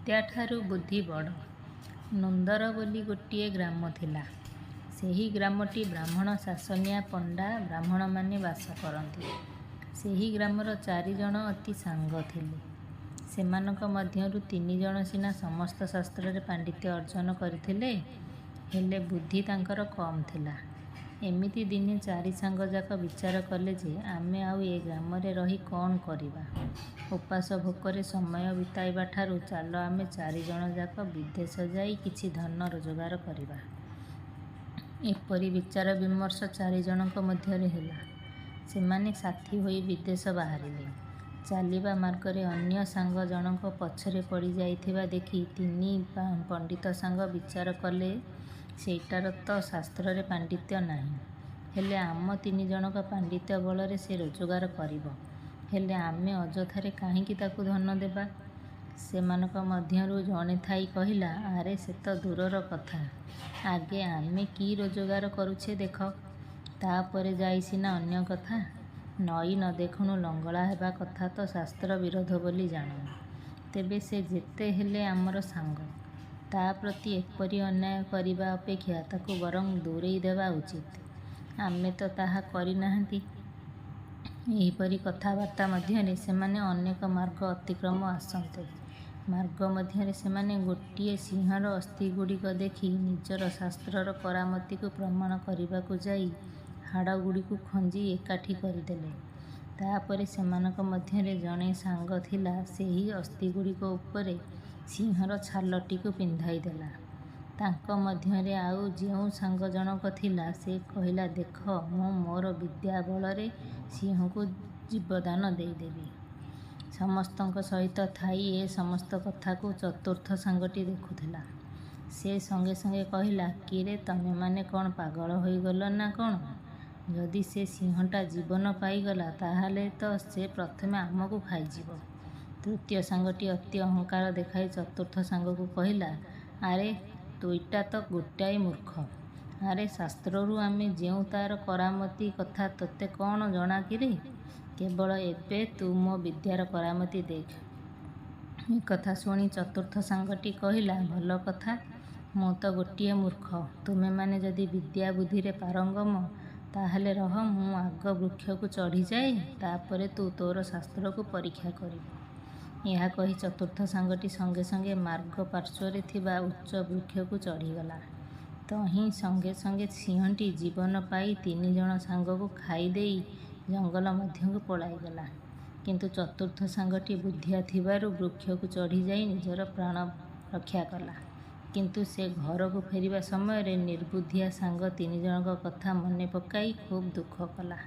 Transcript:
ବିଦ୍ୟାଠାରୁ ବୁଦ୍ଧି ବଡ଼। ନୁନ୍ଦର ବୋଲି ଗୋଟିଏ ଗ୍ରାମ ଥିଲା। ସେହି ଗ୍ରାମଟି ବ୍ରାହ୍ମଣ ଶାସନିଆ ପଣ୍ଡା ବ୍ରାହ୍ମଣମାନେ ବାସ କରନ୍ତି। ସେହି ଗ୍ରାମର ଚାରିଜଣ ଅତି ସାଙ୍ଗ ଥିଲେ। ସେମାନଙ୍କ ମଧ୍ୟରୁ ତିନିଜଣ ସିନା ସମସ୍ତ ଶାସ୍ତ୍ରରେ ପାଣ୍ଡିତ୍ୟ ଅର୍ଜନ କରିଥିଲେ, ହେଲେ ବୁଦ୍ଧି ତାଙ୍କର କମ୍ ଥିଲା। ଏମିତି ଦିନେ ଚାରି ସାଙ୍ଗଯାକ ବିଚାର କଲେ ଯେ ଆମେ ଆଉ ଏ ଗ୍ରାମରେ ରହି କ'ଣ କରିବା? ଉପାସ ଭୋକରେ ସମୟ ବିତାଇବାଠାରୁ ଚାଲ ଆମେ ଚାରିଜଣଯାକ ବିଦେଶ ଯାଇ କିଛି ଧନ ରୋଜଗାର କରିବା। ଏପରି ବିଚାର ବିମର୍ଶ ଚାରିଜଣଙ୍କ ମଧ୍ୟରେ ହେଲା। ସେମାନେ ସାଥୀ ହୋଇ ବିଦେଶ ବାହାରିଲେ। ଚାଲିବା ମାର୍ଗରେ ଅନ୍ୟ ସାଙ୍ଗ ଜଣକ ପଛରେ ପଡ଼ିଯାଇଥିବା ଦେଖି ତିନି ପଣ୍ଡିତ ସାଙ୍ଗ ବିଚାର କଲେ ସେଇଟାର ତ ଶାସ୍ତ୍ରରେ ପାଣ୍ଡିତ୍ୟ ନାହିଁ। ହେଲେ ଆମ ତିନିଜଣଙ୍କ ପାଣ୍ଡିତ୍ୟ ବଳରେ ସେ ରୋଜଗାର କରିବ। ହେଲେ ଆମେ ଅଯଥାରେ କାହିଁକି ତାକୁ ଧନ ଦେବା? ସେମାନଙ୍କ ମଧ୍ୟରୁ ଜଣେ ଥାଇ କହିଲା, ଆରେ ସେତ ଦୂରର କଥା, ଆଗେ ଆମେ କି ରୋଜଗାର କରୁଛେ ଦେଖ। ତା'ପରେ ଯାଇ ସିନା ଅନ୍ୟ କଥା। ନଈ ନ ଦେଖୁଣୁ ଲଙ୍ଗଳା ହେବା କଥା ତ ଶାସ୍ତ୍ର ବିରୋଧ ବୋଲି ଜାଣ। ତେବେ ସେ ଯେତେ ହେଲେ ଆମର ସାଙ୍ଗ। ତା' ପ୍ରତି ଏପରି ଅନ୍ୟାୟ କରିବା ଅପେକ୍ଷା ତାକୁ ବରଂ ଦୂରେଇ ଦେବା ଉଚିତ। ଆମେ ତ ତାହା କରି ନାହାନ୍ତି। ଏହିପରି କଥାବାର୍ତ୍ତା ମଧ୍ୟରେ ସେମାନେ ଅନେକ ମାର୍ଗ ଅତିକ୍ରମ ଆସନ୍ତେ, ମାର୍ଗ ମଧ୍ୟରେ ସେମାନେ ଗୋଟିଏ ସିଂହର ଅସ୍ଥିଗୁଡ଼ିକ ଦେଖି ନିଜର ଶାସ୍ତ୍ରର କରାମତିକୁ ପ୍ରମାଣ କରିବାକୁ ଯାଇ ହାଡ଼ଗୁଡ଼ିକୁ ଖଞ୍ଜି ଏକାଠି କରିଦେଲେ। ତା'ପରେ ସେମାନଙ୍କ ମଧ୍ୟରେ ଜଣେ ସାଙ୍ଗ ଥିଲା ସେହି ଅସ୍ଥିଗୁଡ଼ିକ ଉପରେ ସିଂହର ଛାଲଟିକୁ ପିନ୍ଧାଇ ଦେଲା। ତାଙ୍କ ମଧ୍ୟରେ ଆଉ ଯେଉଁ ସାଙ୍ଗ ଜଣକ ଥିଲା, ସେ କହିଲା, ଦେଖ, ମୁଁ ମୋର ବିଦ୍ୟା ବଳରେ ସିଂହକୁ ଜୀବଦାନ ଦେଇଦେବି। ସମସ୍ତଙ୍କ ସହିତ ଥାଇ ଏ ସମସ୍ତ କଥାକୁ ଚତୁର୍ଥ ସାଙ୍ଗଟି ଦେଖୁଥିଲା। ସେ ସଙ୍ଗେ ସଙ୍ଗେ କହିଲା, କିରେ, ତମେମାନେ କ'ଣ ପାଗଳ ହୋଇଗଲ ନା କ'ଣ? ଯଦି ସେ ସିଂହଟା ଜୀବନ ପାଇଗଲା, ତାହାହେଲେ ତ ସେ ପ୍ରଥମେ ଆମକୁ ଖାଇଯିବ। ତୃତୀୟ ସାଙ୍ଗଟି ଅତି ଅହଙ୍କାର ଦେଖାଇ ଚତୁର୍ଥ ସାଙ୍ଗକୁ କହିଲା, ଆରେ ତୁଇଟା ତ ଗୋଟାଏ ମୂର୍ଖ। ଆରେ ଶାସ୍ତ୍ରରୁ ଆମେ ଯେଉଁ ତା'ର କରାମତି କଥା ତୋତେ କ'ଣ ଜଣା କିରେ? କେବଳ ଏବେ ତୁ ମୋ ବିଦ୍ୟାର କରାମତି ଦେଖ। ଏକଥା ଶୁଣି ଚତୁର୍ଥ ସାଙ୍ଗଟି କହିଲା, ଭଲ କଥା, ମୁଁ ତ ଗୋଟିଏ ମୂର୍ଖ। ତୁମେମାନେ ଯଦି ବିଦ୍ୟା ବୁଦ୍ଧିରେ ପାରଙ୍ଗମ, ତାହାହେଲେ ରହ, ମୁଁ ଆଗ ବୃକ୍ଷକୁ ଚଢ଼ିଯାଏ, ତା'ପରେ ତୁ ତୋର ଶାସ୍ତ୍ରକୁ ପରୀକ୍ଷା କରିବୁ। ଏହା କହି ଚତୁର୍ଥ ସାଙ୍ଗଟି ସଙ୍ଗେ ସଙ୍ଗେ ମାର୍ଗ ପାର୍ଶ୍ୱରେ ଥିବା ଉଚ୍ଚ ବୃକ୍ଷକୁ ଚଢ଼ିଗଲା। ତହିଁ ସଙ୍ଗେ ସଙ୍ଗେ ସିଂହଟି ଜୀବନ ପାଇ ତିନିଜଣ ସାଙ୍ଗକୁ ଖାଇଦେଇ ଜଙ୍ଗଲ ମଧ୍ୟକୁ ପଳାଇଗଲା। କିନ୍ତୁ ଚତୁର୍ଥ ସାଙ୍ଗଟି ବୁଦ୍ଧିଆ ଥିବାରୁ ବୃକ୍ଷକୁ ଚଢ଼ିଯାଇ ନିଜର ପ୍ରାଣ ରକ୍ଷା କଲା। କିନ୍ତୁ ସେ ଘରକୁ ଫେରିବା ସମୟରେ ନିର୍ବୁଦ୍ଧିଆ ସାଙ୍ଗ ତିନିଜଣଙ୍କ କଥା ମନେ ପକାଇ ଖୁବ୍ ଦୁଃଖ କଲା।